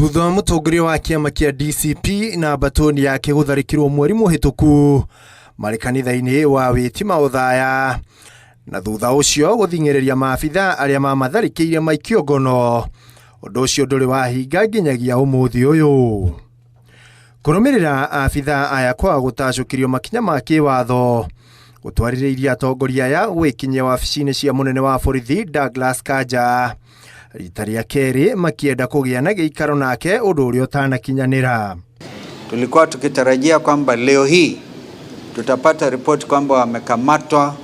Thutha wa mũtongoria wa kĩama kĩa DCP na mbatoni yake gũtharĩkĩrwo mweri mũhĩtũku marĩ kanitha-inĩ wa Wĩtima Othaya, na thutha ũcio gũthing'ĩrĩria maabitha arĩa mamatharĩkĩire maikio ngono, ũndũ ũcio ndũrĩ wahinga nginyagia ũmũthĩ ũyũ. Kũrũmĩrĩra abitha aya kwaga gũtacũkĩrio makinya ma kĩwatho gũtwarĩrĩirie atongoria aya gwĩkinyia wabici-inĩ cia mũnene wa borithi Douglas Kanja rita rĩa kerĩ makĩenda kũgĩa na gĩikaro nake, ũndũ ũrĩa ũtanakinyanĩra. Tulikuwa tukitarajia kwamba leo hii tutapata ripoti kwamba wamekamatwa,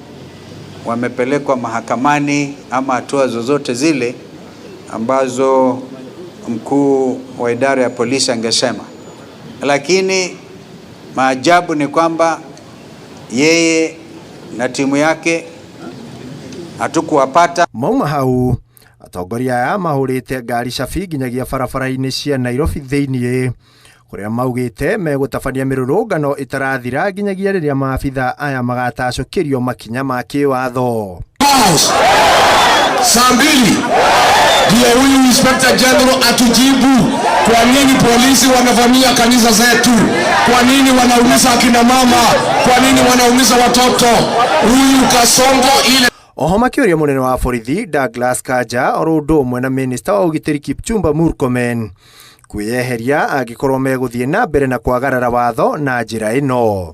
wamepelekwa mahakamani ama hatua zozote zile ambazo mkuu wa idara ya polisi angesema, lakini maajabu ni kwamba yeye na timu yake hatukuwapata. Mauma hau, atongoria aya mahũrĩte ngari cabi nginyagia barabara-inĩ cia Nairobi thĩiniĩ, kũrĩa maugĩte megũtabania mĩrũrũngano ĩtarathira nginyagia rĩrĩa maabitha aya magatacũkĩrio makinya ma kĩwatho. Saa 2 ndio huyu Inspector General atujibu kwa nini polisi wanavamia kanisa zetu, kwa nini wanaumiza akina mama, kwa nini wanaumiza watoto. Huyu Kasongo ile Oho makĩũria mũnene wa borithi Douglas Kanja oro ũndũ ũmwe na minista wa ũgitĩri Kipchumba Murkomen kwĩyeheria angĩkorwo megũthiĩ na mbere na kwagarara watho na njĩra ĩno.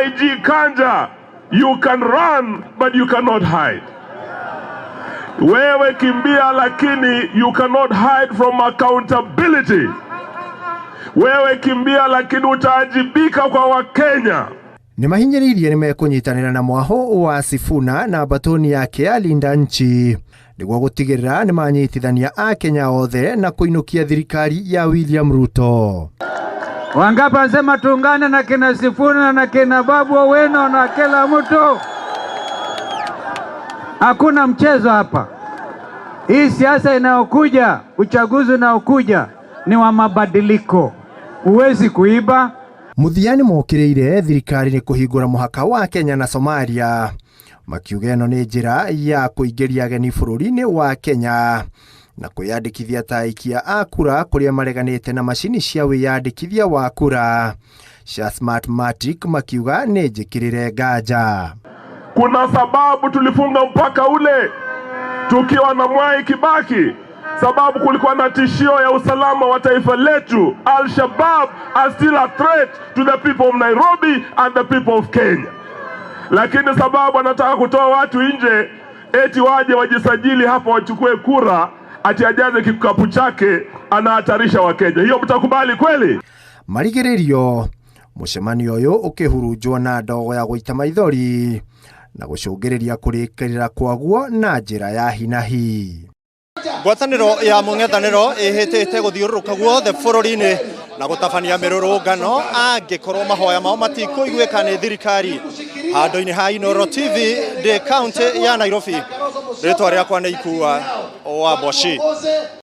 IG Kanja, you can run but you cannot hide. Wewe kimbia, lakini you cannot hide from accountability. Wewe kimbia, lakini utaajibika kwa Wakenya. Nĩ mahinyĩrĩirie nĩ mekũnyitanĩra na mwaho wa Sifuna na mbatoni yake ya Linda Nchi nĩguo gũtigĩrĩra nĩ manyitithania akenya othe na kũinũkia thirikari ya William Ruto. Wangapi wanasema tuungane na kina Sifuna na kina Babu Owino na kila mtu? Hakuna mchezo hapa. Hii siasa inayokuja, uchaguzi unaokuja ni wa mabadiliko. Huwezi kuiba. Mũthia nĩ mokĩrĩire thirikari nĩ kũhingũra mũhaka wa Kenya na Somalia, makiuga ĩno nĩ njĩra ya kũingĩria ageni bũrũri-inĩ wa Kenya na kwĩyandĩkithia ta aikia a kura kũrĩa mareganĩte na macini cia wĩyandĩkithia wa kura cia Smartmatic, makiuga nĩ njĩkĩrĩre nganja. Kuna sababu tulifunga mpaka ule tukiwa na Mwai Kibaki, sababu kulikuwa na tishio ya usalama wa taifa letu. Al-Shabaab are still a threat to the people of Nairobi and the people of Kenya, lakini sababu anataka kutoa watu nje eti waje wajisajili hapa wachukue kura, ati ajaze kikapu chake, anahatarisha Wakenya. Hiyo mtakubali kweli? Marigĩrĩrio mũcemanio ũyũ ũkĩhurunjwo na ndogo ya gũita maithori na gũcũngĩrĩria kũrĩkĩrĩra kwaguo na njĩra ya hinahi. Ngwatanĩro ya mũng'ethanĩro ĩhĩtĩte gũthiũrũrũka guothe bũrũri-inĩ na gũtabania mĩrũrũngano angĩkorwo mahoya mao matikũiguĩka nĩ thirikari. Handũ-inĩ ha Inooro TV, ndĩ kaũntĩ ya Nairobi, rĩtwa rĩakwa nĩ Ikua wa Mboci.